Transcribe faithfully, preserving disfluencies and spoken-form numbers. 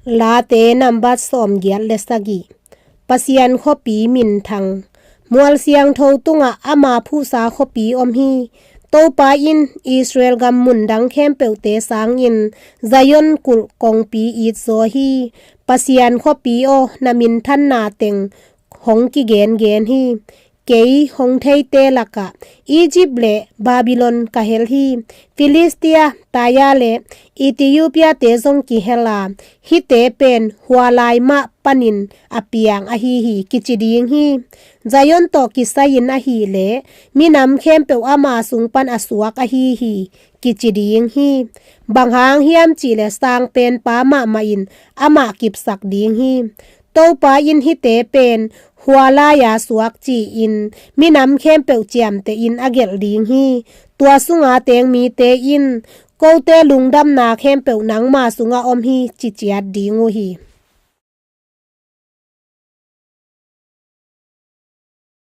Late nambat sawmgiat le sagih. Pasian khuapi minthang. Mual siangtho tungah ama phuhsa khuapi om hi. Topa in Israel gam mundang khempeuhte sangin Zion kulh kongpi itzaw hi. Pasian khuapi aw, na minthanna teng hong kigengen hi. Kei hong theite lakah Egypt le Babylon ka hel hi. Filistia, Taia le Ethiopia-te zong kihel a, hihte pen hua lai mah panin a piang ahi hi, kici ding hi. Zion tawh kisai-in ahih leh minam khempeuh ama sung pan a suak ahi hi, kici ding hi. Bang hang hiam cih leh Sangpenpa mahmah in amah kipsak ding hi. Topa in hihte pen hua lai-a suak ci-in minam khempeuh ciamtehin a gelh ding hi. Tua sunga teng mite in, kote lungdamna khempeuh nangma sungah om hi, ci ciat ding uh hi.